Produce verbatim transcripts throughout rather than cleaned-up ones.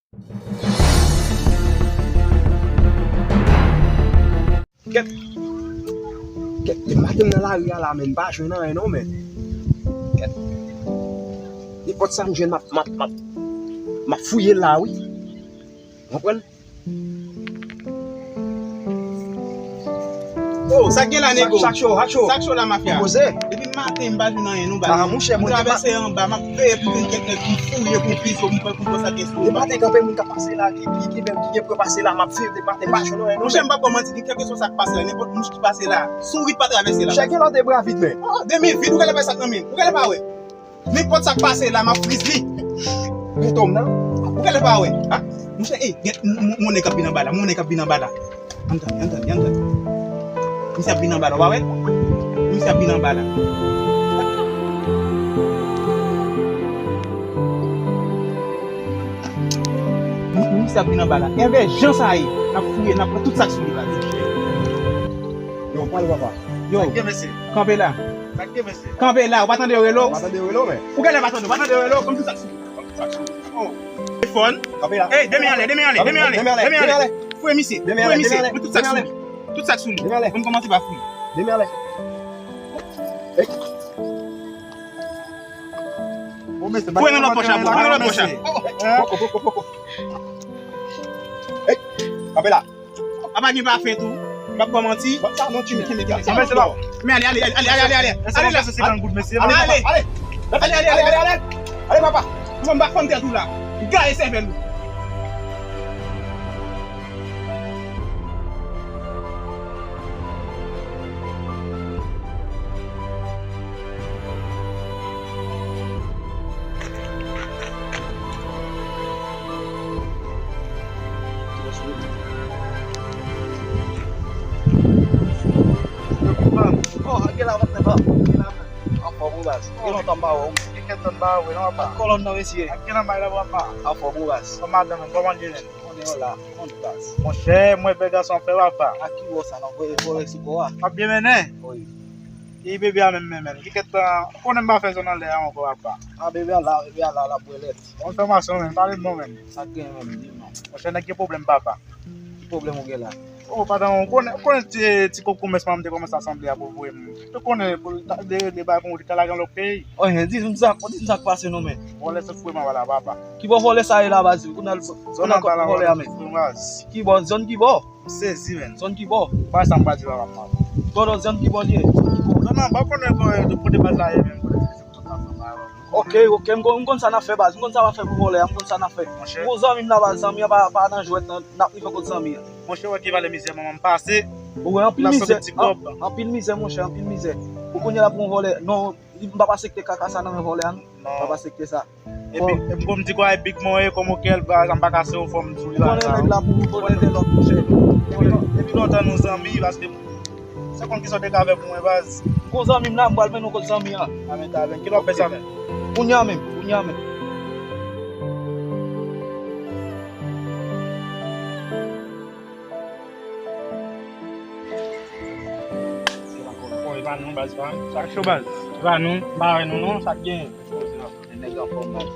Kèt, kèt, depi maten m nan lari a la, men m pa jwenn anyen non, men. Kèt. Nenpòt sa m jwenn, m ap, m ap, m ap, m ap fouye l la, wi. Ou konprann? Oh, sa k gen la, nego? Sa k cho, sa k cho. Sa k cho la, mafya? Poze. Depi maten, m pa jwenn anyen, non, baz. Ah, monchè, m travèse anba, m ap veye pou vin kèk nèg, pou m fouye, pou m pizo, pou m fè, pou m pran sa k sou. Depi maten, kanpe moun k ap pase la, ki, ki, ki, ki, ki gen pou yo pase la, m ap swiv depi maten, m pa jwenn anyen, non. Monchè, m p ap ba w manti, gen kèlkeswa sa k pase la, nenpòt mouch ki pase la, sou rit pa travèse la. Chèke lòt de bra vit, men. Oh, de men vit, ou gade bay sa k nan men, ou gade pa wè. Nenpòt sa k pase la, m ap friz li. Gen tòm nan. Ou gade pa wè. Ah, monchè, ey, gen, m, m, m, yon nèg k ap vin anba la, m, yon nèg k ap vin anba la. Ann tande, ann tande, ann tande. Misye ap vin anba la, w pa wè? Misye ap vin anba la. Misye ap vin anba la. Enben, jan sa ye, n ap fouye, n ap pran tout sa k sou li, baz. Yo, pale, papa. Yo, kanpe la. Sa k gen, mesye? Kanpe la, ou pa tande yo rele w? Ou pa tande yo rele w, men. Ou genlè pa tande, ou pa tande yo rele w, kòm tout sa k sou li. Kòm tout sa k sou li. Oh. Telefòn. Kanpe la. Ey, de men anlè, de men anlè, de men anlè, de men anlè, de men anlè. Fouye misye, fouye misye, men tout sa k sou li. Tout sa k sou li. De men anlè. Kòm kòmanse pa fouye. De men anlè. Ey. Fouye nan lòt pòch la, bro. Fouye nan lòt pòch la. Poko, poko, poko. Ey, kanpe la. Apa gen pafen tou? M ap ba w manti. Ban sa non, timoun. Kenbe, kenbe, kenbe. Men ale, ale, ale, ale, ale, ale. Ale la. Se gran goud, mesye. Ale, ale, ale. Ale, ale, ale, ale, ale. Ale, papa. Mwen m pa fann tèt ou la. Gaye sèvèl ou. Oh, gen la, gen la. Anfòm, wi, baz. Gen lontan m pa wè w. Gen kèk tan m pa wè w, non, papa. Ak kòlòn nan, mesye. Ak gen nan bay la, papa. Anfòm, wi, baz. Kòman madanm, kòman jene? Konnen w la, konnen baz. Monchè, mwen bèl gason ap fè papa. A ki bò sa nan voye vòlè sou kò a? Ap byen mennen? Wi. E bebe a menm, menm, menm. Gen kèk tan, ou konnen m pa fè zòn anlè a ankò papa. A bebe a la, bebe a la, l ap bwè lèt. Bon enfòmasyon, menm, pale m non, menm. Sa k gen menm, di m non. Monchè, nèg gen pwoblèm papa. Ki pwoblèm ou gen la? Oh, padan, ou konnen, ou konnen ti, ti kòb komès manman m te kòmanse a sanble a pou voye m. Ou konnen, pou l ta, de, de bagay pou ou te ka lage yon lòt peyi. Oh, di m sa, di m sa k pase non, men. Vòlè sot fouye m anba la, papa. Ki bò vòlè sa ye la, baz? Kounye a l, kounye a l kòt vòlè a, men. Ki bò, zòn ki bò? M sezi, men. Zòn ki bò? Pa sa m pa di la, papa. Kote zòn ki bò li ye? Zòn anba, ou konnen kote baz la ye, men. Ok, ok, m konn, m konn sa n ap fè, baz. M konn sa n ap fè pou vòlè a, m konn sa n ap fè. Monchè. M gon zanmi m la, baz. Zanmi an pa, pa nan jwèt, nan, n ap rive kot zanmi an. Monchè, wè ki valè mizè manman m pase. Ou wè, anpil mizè, an-, anpil mizè, monchè, anpil mizè. Ou konnen la pou yon vòlè. Non, li, m p ap aksepte kaka sa nan men vòlè a, non. Non. M p ap aksepte sa. Epi, epi bon, m di kwa, epi kòman w ye, kòman w kè l, baz, m pa kase w, fò m di w li la. Ou konnen nèg la pou, pou lè de lòt, monchè. Epi, epi lontan nou zanmi, paske se konn kisa w te ka fè pou mwen, baz. Gon zanmi m la, m pral mennen w kot zanmi an. Amèn, amèn. Kilè w ap fè sa menm? Kounye a menm, kounye a menm. Bon, e pa nou, baz, pa. Sa k cho, baz? E pa nou, m pa wè nou, non, sa k gen? Poze la. Nèg anfòm, baz.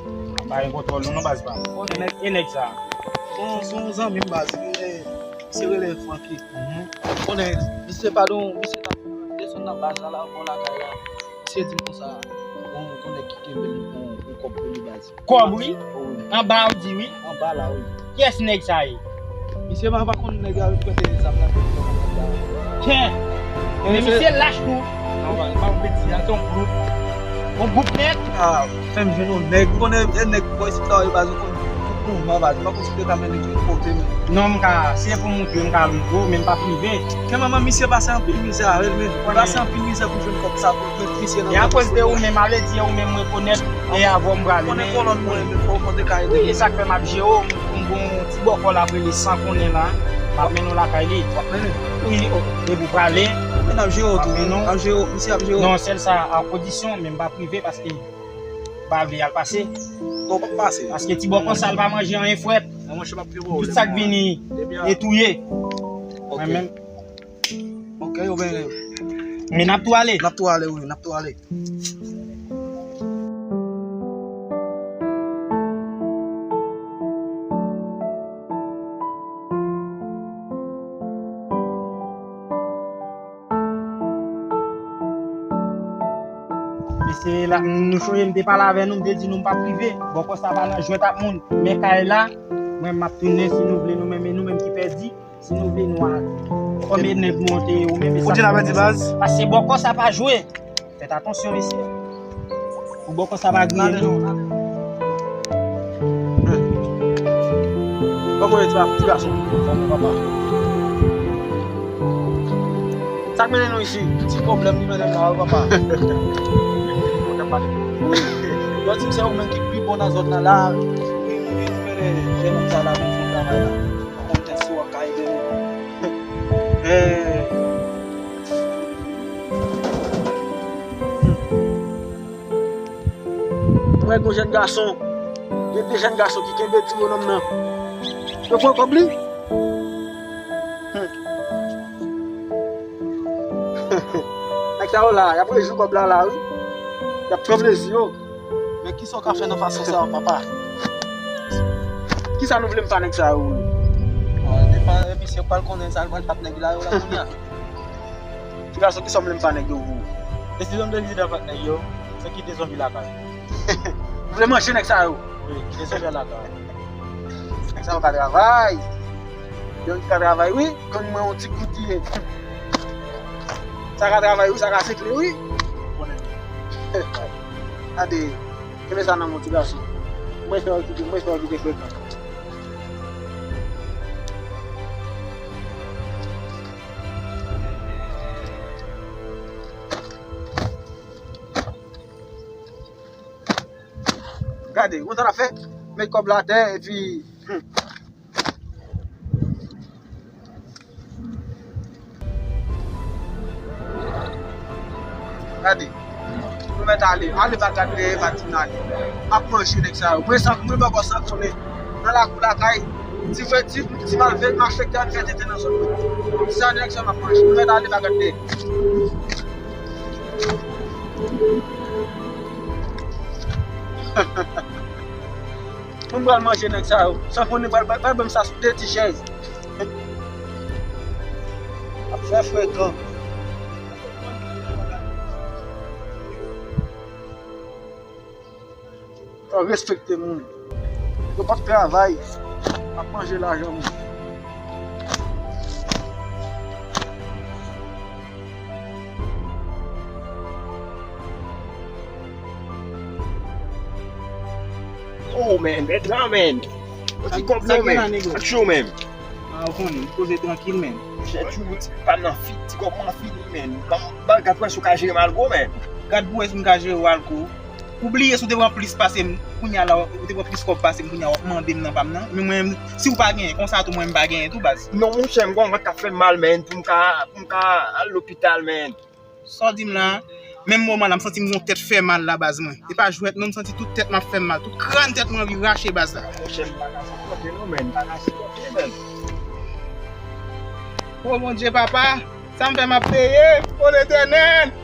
Pa gen kontwòl nou non, baz pa. Konnen nèg, e nèg sa? Se yon, se yon zanmi m, baz. Li rele, misye rele Francky. Mhm. Konnen, misye pa don, misye t ap desann nan baz la, la, bò lakay la. Misye di m konsa, gon, gon nèg ki kenbe l, gon, gon kòb pou li, baz. Kòb, wi. Wi. Anba, ou di, wi. Anba la, wi. Kiyès nèg sa ye? Misye pa, pa konn nèg la, li prete zam nan, prete zam nan. Chen! Men misye lach tou. Non, pa, pa yon betiz, se yon gwoup. Yon gwoup nèt. Ah, fè m jwenn yon nèg. Ou konnen, e nèg bò isit la, yo baz, ou konn tout mouvman, baz. M pa konn si te ka mennen tout kote, men. Non, m ka, si se pou m montre, m ka montre w, men m pa prive. Ke manman misye pase anpil mizè avè l, men. Pase anpil mizè pou jwenn kòb sa, pou jwenn misye nan. E akoz de ou menm, ale di ou menm rekonèt, e avè w m prale, men. Konnen kolòn mwen, men fò w konte kay. Wi, e sa k fè m ap jere w. M gon ti bòkò la ap rele San Konnen la. M ap mennen w lakay li. W ap mennen? Wi, o, depi w prale. Men n ap jere w tou, wi. N ap jere w, misye ap jere w. Non, sèl sa, a kondisyon, men m pa prive paske m pa vle y al pase. Non, w p ap pase. Paske ti bòkò sa, l pa manje anyen frèt. Non, monchè, m ap prive w. Tout sa k vini, e touye. Ok. Mwen menm. Ok, yo, men. Men n ap tou ale. N ap tou ale, wi, n ap tou ale. Se la, nou chonje m te pale avè nou, m te di nou m p ap rive. Bòkò sa pa nan jwèt ak moun. Men kay la, mwen m ap tounen si nou vle nou menm, e nou menm ki pèdi, si nou vle nou a konbyen nèg monte ou menm. Ou di n ap pèdi baz? Paske bòkò sa pa jwe. Fèt atansyon, mesye. Pou bòkò sa pa griye nou. Bòkò e ti gason, papa. Sa k mennen nou isi? Ti pwoblèm li mennen m la, wi, papa. Yo di m se ou menm ki pi bon nan zòn nan la. Wi, wi, wi, mennen jèn sa la pou travay la. Konn tèt sou ak kay de nou. Eh. Mwen gon jèn gason, gen de jèn gason ki kenbe ti bonòm nan. Yo pran kòb li. Hmm. Nèg sa yo la, y ap rejwi kòb la la, wi. Y ap pran plezi yo. Men kisa w ka fè nan fason sa yo, papa? Kisa nou vle m fè nèg sa yo? Bon, depi misye pral konnen sa l pral fè nèg la yo la kounye a. Ti gason, kisa w vle m fè nèg yo pou ou? Desizyon m deside fè nèg yo, se kite zonbi lakay. Ou vle manje nèg sa yo? Wi, kite zonbi lakay. Nèg sa yo ka travay. Yon ki ka travay, wi. Konn mwen yon ti kout li ye. Sa ka travay, wi, sa ka sekle, wi. Gade, kenbe sa nan men w, ti gason. Mwen fè w kite, mwen fè w kite frekan. Gade, ou konn sa n ap fè? Met kòb la atè, epi, hmm. Gade, nou mèt ale, ale pa gad dèyè, pa di n ale. M ap manje nèg sa yo. Mwen san, mwen poko san konnen. Nan lakou lakay, ti fè, ti, ti malfè, malfektè ap fè tenten nan zòn mwen. Sa nèg sa m ap manje. Nou mèt ale pa gad dèyè. Mwen pral manje nèg sa yo. San konnen pral, pral, pral ban m sa sou de ti chèz. Ap fè frekan. Yo respekte moun. Yo p ap travay. Ap manje lajan moun. Oh, man, bèt la, man. Yon ti kòb non, man. Ak chou, man. Ah, ou konnen, poze trankil, man. Chè chou, ti pa nan fit, ti kòb man fini, man. Ban, ban, gad pou wè si w ka jere m algo, man. Gad pou wè si m ka jere w algo. Ou bliye si w te pran plis pase m, kounye a la, ou te pran plis kòb pase m, kounye a w ap mande m nan pa m nan. Men mwen, si w pa genyen, konsa tou mwen m pa genyen tou, baz. Non, monchè, m gon vant k ap fè m mal, man, pou m ka, pou m ka al lopital, man. Sa w di m la, menm moman la, m santi m gon tèt fè mal la, baz mwen. E pa jwèt non, m santi tout tèt m ap fè m mal, tout kràn tèt mwen anvi rache, baz la. Monchè, m pa ka sipòte non, man, m pa ka sipòte, man. O Bondye, papa, sa m fè m ap peye, o Letènèl.